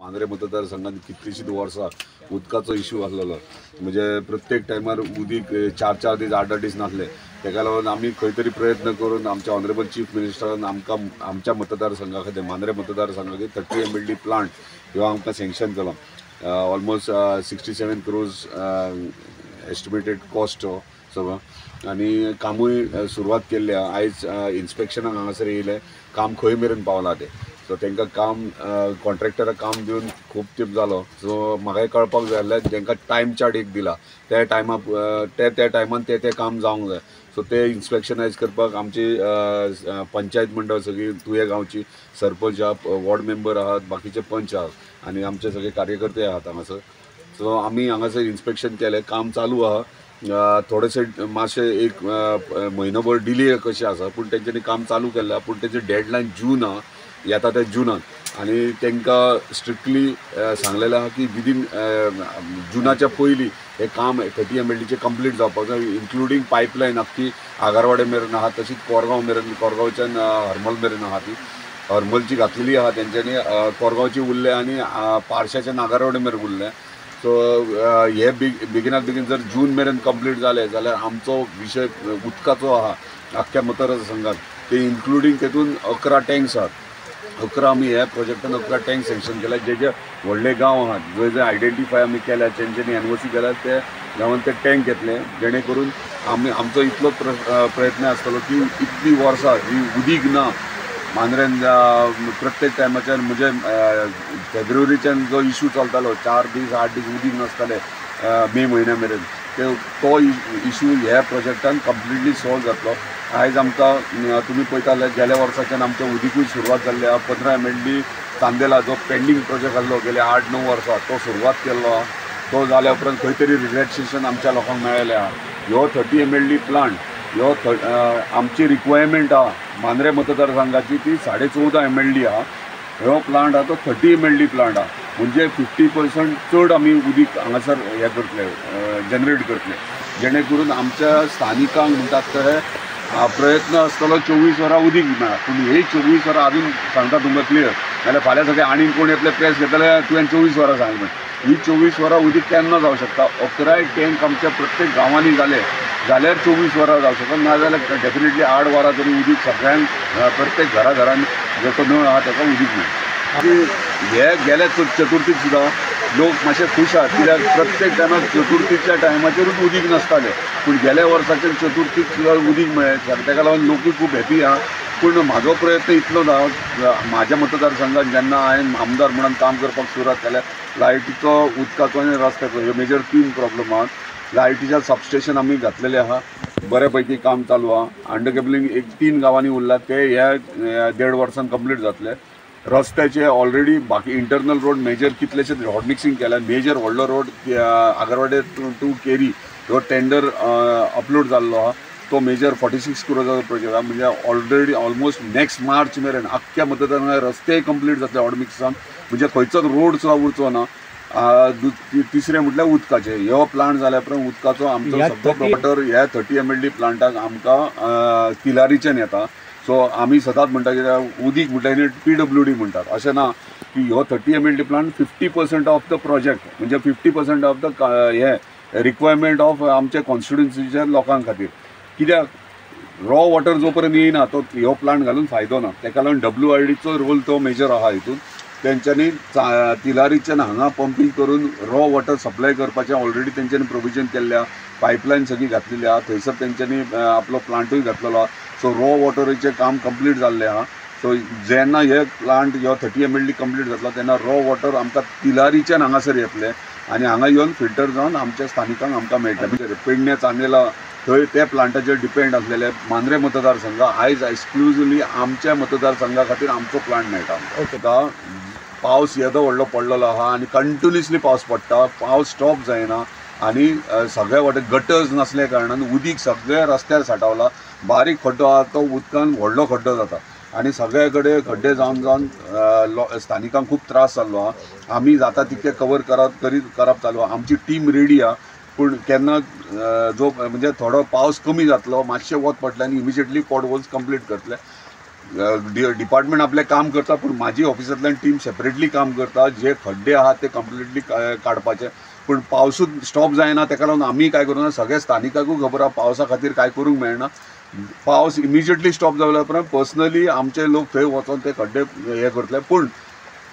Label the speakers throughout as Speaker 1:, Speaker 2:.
Speaker 1: मांद्रे मतदारसंघात कितलीशींच वर्सां उदकाचो इशू आसलेलो, म्हणजे प्रत्येक टायमार उदीक 4-4 दीस 8-8 दीस नासले। तेका लागून आमी खंय तरी प्रयत्न करून आमच्या ऑनरेबल चीफ मिनिस्टरान आमकां आमच्या मतदारसंघा खातीर मांद्रे मतदारसंघा खातीर 30 MLD plant ह्यो आमकां सँक्शन केलो। ऑलमोस्ट 67 crores estimated cost हो सगळो आनी कामूय सुरवात केल्ली आहा। आयज इन्स्पेक्शनाक हांगासर येयले, काम खंय मेरेन पावलां तें, सो तांकां काम कॉन्ट्रॅक्टराक काम दिवन खूब तेंप जालो। सो म्हाका कळपाक जाय जाल्यार तांकां टायम चार्ट एक दिला, त्या टायमा त्या टायमान तें तें काम जावंक जाय। सो ते इन्स्पेक्शन आयज करपाक आमची पंचायत मंडळ सगळी तुये गांवची सरपंच आहात, वॉर्ड मेंबर आहात, बाकीचे पंच आहात आनी आमचे सगळे कार्यकर्ते आहात हांगासर। सो आमी हांगासर इन्स्पेक्शन केलें, काम चालू आहा। थोडेशे मातशें एक म्हयनोभर डिले कशें आसा, पूण तेंच्यांनी काम चालू केल्लें, पूण तेंची डेडलायन जून आहा, येता त्या जुनान, आनी तांकां स्ट्रिक्टली सांगलेलें आहा की विदीन जुनाच्या पयलीं हें काम 30 MLDचें कंप्लीट जावपाक जाय, इन्क्लुडींग पायपलायन आख्खी आगारवाडे मेरेन आहा, तशीच कोरगांव मेरेन, कोरगांवच्यान हरमल मेरेन आहा, ती हरमलची घातलेली आहा तेंच्यांनी, कोरगांवची उरल्या आनी पारशाच्या आगारवाडे मेरेन उरलें। सो हे बेगिनात बेगीन जर जून मेरेन कंप्लीट जालें जाल्यार आमचो विशय उदकाचो आहा आख्ख्या मतदारसंघात, ते इन्क्लुडींग तेतून 11 टँक्स आहात, 11 आमी ह्या प्रोजेक्टान 11 टँक सँक्शन केल्या। जे जे व्हडले गांव आहात जंय जंय आयडेंटिफाय आमी केल्या, तेंच्यांनी एनओसी केल्या, ते गांवान ते टँक घेतले, जेणे करून आमी आमचो इतलो प्रयत्न आसतलो की इतली वर्सां जी उदीक ना मांद्रेन प्रत्येक टायमाच्यान, म्हणजे फेब्रुवारीच्यान जो इशू चलतालो 4 दीस 8 दीस उदीक नासताले मे म्हयन्या मेरेन, ते तो इशू ह्या प्रोजेक्टान कंप्लिटली सॉल्व जातलो। आयज आमकां तुमी पळयता जाल्यार गेल्या वर्साच्यान आमच्या उदीकूय सुरवात जाल्ली आहा। 15 MLD Chandela जो पेंडींग प्रोजेक्ट आसलो गेले 8-9 वर्सां तो सुरवात केल्लो आहा, तो जाल्या उपरांत खंय तरी रिलॅक्सेशन आमच्या लोकांक मेळ्ळेलें आहा। ह्यो 30 MLD plant ह्यो आमची रिक्वायरमेंट आहा मांद्रे मतदारसंघाची ती 14.5 MLD आहा। ह्यो प्लांट आहा तो 30 MLD plant आहा, म्हणजे 50% चड आमी उदीक हांगासर हें करतले, जनरेट करतले, जेणे करून आमच्या स्थानिकांक म्हणटात ते प्रयत्न आसतलो 24 वरां उदीक मेळा। पूण हे 24 वरां अजून सांगता तुमकां क्लियर, नाल्यार फाल्यां सगळें आनी कोण येतले प्रेस घेतले तुवें 24 वरां सांगलें, ही 24 वरां उदीक केन्ना जावं शकता? 11 टँक आमच्या प्रत्येक गांवांनी जाले जाल्यार 24 वरां जावं शकता, नाजाल्यार डेफिनेटली 8 वरां तरी उदीक सगळ्यांक प्रत्येक घरा घरान जसो नळ आहा ताका उदीक मेळटा। हे गेल्या चतुर्थीक सुद्दां लोक मातशे खूश आहात, कित्याक प्रत्येक टायमार चतुर्थीच्या टायमाचेरूच उदीक नासतालें, पूण गेल्या वर्साच्या चतुर्थीक सुद्दां उदीक मेळ्ळें, ताका लागून लोकूय खूब हॅपी आहा। पूण म्हाजो प्रयत्न इतलो ना, म्हाज्या मतदारसंघात जेन्ना हांवें आमदार म्हणून काम करपाक सुरवात केल्या, लायटीचो, उदकाचो आनी रस्त्याचो ह्यो मेजर 3 प्रॉब्लम आहात। लायटीच्या सबस्टेशन आमी घातलेलें आहा, बऱ्या पैकी काम चालू आहा। अंडर केबलिंग एक 3 गांवांनी उरला, ते ह्या 1.5 वर्सान कंप्लीट जातले। रस्त्याचे ऑलरेडी बाकी इंटरनल रोड मेजर कितलेशेच हॉट मिक्सिंग केल्या, मेजर व्हडलो रोड आगरवाडे टू केरी हो टेंडर अपलोड जाल्लो आहा, तो मेजर 46 crores project आहा, म्हणजे ऑलरेडी ऑलमोस्ट नेक्स्ट मार्च मेरेन आख्ख्या मतदारसंघात रस्तेय कंप्लीट जातले हॉट मिक्सान, म्हणजे खंयचोच रोड सुद्दां उरचो ना। तिसरें म्हटल्यार उदकाचें, ह्यो प्लांट जाल्या उपरांत उदकाचो आमचो सगळो वॉटर ह्या 30 MLD प्लांटाक आमकां तिलारीच्यान येता। सो आमी सदांच म्हणटा कित्याक उदीक म्हटल्यार PWD म्हणटात, अशें ना की ह्यो 30 MLD plant 50% of the project, म्हणजे 50% ऑफ the हे रिक्वायरमेंट ऑफ आमच्या कॉन्स्टिट्युन्सीच्या लोकां खातीर, कित्याक रॉ वॉटर जो पर्यंत येयना तो ह्यो प्लांट घालून फायदो ना। ताका लागून WIDचो रोल तो मेजर आहा हितून, तेंच्यांनी तिलारीच्यान हांगा पंपींग करून रॉ वॉटर सप्लाय करपाचें ऑलरेडी तेंच्यांनी प्रोविजन केल्लें आहा, पायपलायन सगळी घातलेली आहा, थंयसर तेंच्यांनी आपलो प्लांटूय घातलेलो आहा। सो रॉ वॉटराचें काम कंप्लीट जाल्लें आहा। सो जेन्ना हे प्लांट ह्यो 30 MLD complete जातलो तेन्ना रॉ वॉटर आमकां तिलारीच्यान हांगासर येतलें आनी हांगा येवन फिल्टर जावन आमच्या स्थानिकांक आमकां मेळटलें। पेडणे चांदेला थंय त्या प्लांटाचेर डिपेंड आसलेले मांद्रे मतदारसंघ आयज एक्सक्लुजिवली आमच्या मतदारसंघा खातीर आमचो प्लांट मेळटा। आतां पावस येदो व्हडलो पडलेलो आहा आनी कंटिन्युअसली पावस पडटा, पावस स्टॉप जायना आनी सगळे वाटेन गटर्स नासल्या कारणान उदीक सगळ्या रस्त्यार साठावला, बारीक खड्डो आहा तो उदकान व्हडलो खड्डो जाता आनी सगळे कडेन खड्डे जावन जावन स्थानिकांक खूब त्रास जाल्लो आहा। आमी जाता तितकें कवर करप चालू आहा, आमची टीम रेडी आहा, पूण केन्ना जो म्हणजे थोडो पावस कमी जातलो, मातशें वत पडलें आनी इमिजिएटली पॉट होल्स कंप्लीट करतले। डिपार्टमेंट आपलें काम करता, पूण म्हाजी ऑफिसांतल्यान टीम सेपरेटली काम करता. जे खड्डे आहात ते कंप्लिटली काडपाचे, पूण पावसूच स्टॉप जायना. ताका लागून आमी काय करूं ना, सगळ्या स्थानिकाकूय खबर आहा पावसा खातीर काय करूंक मेळना. पावस इमिजिएटली स्टॉप जाल्या उपरांत पर्सनली आमचे लोक थंय वचोन ते खड्डे हे करतले. पूण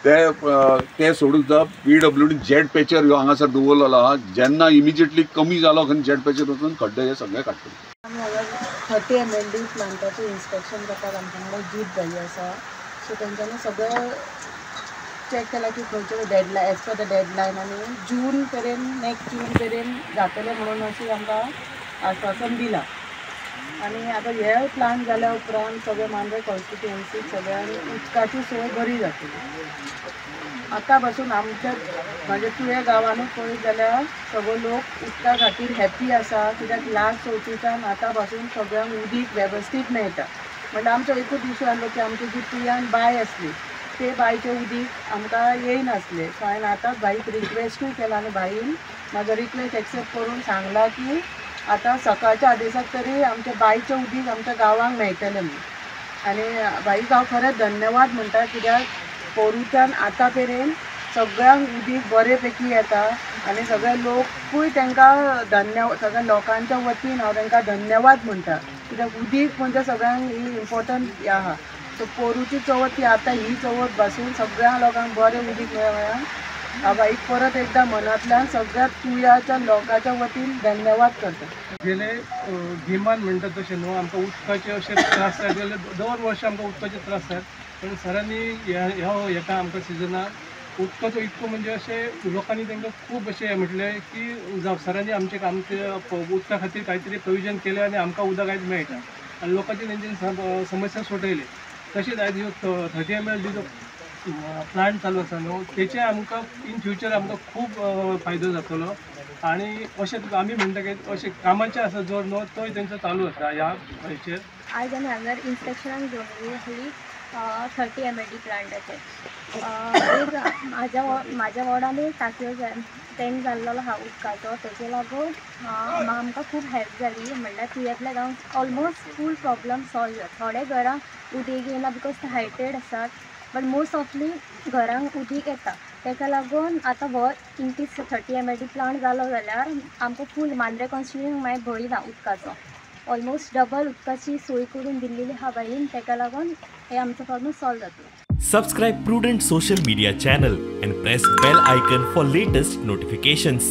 Speaker 1: ते सोडून सुद्दां PWD jet पॅचर ह्यो हांगासर दवरलेलो आहा, जेन्ना इमिजिएटली कमी जालो खंय जेट पॅचर वचून खड्डे हे सगळे काडटले.
Speaker 2: आमी हांगा 30 MLD प्लांटाचें इन्स्पेक्शन करपाक आमच्या वांगडा जीत भाई आसा. सो तेंच्यांनी सगळें चॅक केलां की खंयचे deadline, as per the deadline आनी जून मेरेन, नेक्स्ट जून मेरेन जातलें म्हणून अशें आमकां आश्वासन दिलां. आनी आतां हे प्लांट जाल्या उपरांत सगळे मांद्रे कॉन्स्टिट्युएन्सीक सगळ्यांक उदकाची सोय बरी जातली. आतां पासून आमच्या म्हणजे तुये गांवानूच पळयत जाल्यार सगळे लोक उदका खातीर हॅपी आसा, कित्याक लास्ट चवथीच्यान आतां पासून सगळ्यांक उदीक वेवस्थीत मेळटा. म्हणल्यार आमचो एकूच इशू आसलो की आमची जी तुयान बांय आसली ते बांयचें उदीक आमकां येयनासलें. सो हांवें आतां भाईक रिक्वेस्टूय केला आनी भाईन म्हाजो रिक्वेस्ट एक्सेप्ट करून सांगला की आतां सकाळच्या आदेसाक तरी आमच्या बांयचें उदीक आमच्या गांवांक मेळटलें म्हणून. आनी भाईक हांव खरेंच धन्यवाद म्हणटा, कित्याक पोरूच्यान आतां मेरेन सगळ्यांक उदीक बरे पैकी येता आनी सगळे लोकूय तांकां सगळ्या लोकांच्या वतीन हांव तांकां धन्यवाद म्हणटा, कित्याक उदीक म्हणजे सगळ्यांक ही इम्पोर्टंट आहा. सो पोरूची चवथ ती आतां ही चवथ पासून सगळ्या लोकांक बरें उदीक मेळ्ळ्या. हांव भाईक परत एकदां मनांतल्यान सगळ्या तुयाच्या लोकांच्या वतीन धन्यवाद करता.
Speaker 3: गेले गिमान म्हणटा तशें न्हू, आमकां उदकाचे अशे त्रास जायत गेले, दर वर्सा आमकां उदकाचे त्रास जायत. पण सरांनी ह्या हेका आमकां सिजनाक उदकाचो इतको म्हणजे अशें लोकांनी तांकां खूब अशें म्हटलें की जावं सरांनी आमचे आमचे उदका खातीर कांय तरी प्रोविजन केलें आनी आमकां उदक आयज मेळटा आनी लोकांची तेंची समस्या सोडयली. तशेंच आयज ह्यो 30 MLD जो प्लांट चालू आसा न्हू, तेचे आमकां इन फ्युचर आमकां खूब फायदो जातलो. आनी अशें आमी म्हणटा की अशें कामाचें आसा जोर न्हू तोय तेंचो चालू आसा ह्या हेचेर.
Speaker 4: आयज आमी हांगार इन्स्पेक्शनाक घेवन येयली आसली 30 MLD प्लांटाचेर. एक म्हाज्या वॉर्डान एक टाकयो टँक जाल्लो आहा उदकाचो, तेजे लागून आमकां खूब हेल्प जाली. म्हणल्यार तुयेंतल्या गांवांत ऑलमोस्ट फूल प्रॉब्लम सॉल्व जाता. थोडे घरां उदीक येयना because ते हायटेड आसात, बट मोस्ट ऑफली घरांक उदीक येता. तेका लागून आतां हो इनकेस 30 MLD plant जालो जाल्यार आमकां फूल मांद्रे कॉन्स्टिट्युएन्सीक मागीर भंय ना उदकाचो. ऑलमोस्ट डबल उदकाची सोय करून दिल्लेली आहा बाईन, तेका लागून हे आमचो प्रॉब्लम सॉल्व जातलो.
Speaker 5: Subscribe Prudent social media channel and press bell icon for latest notifications.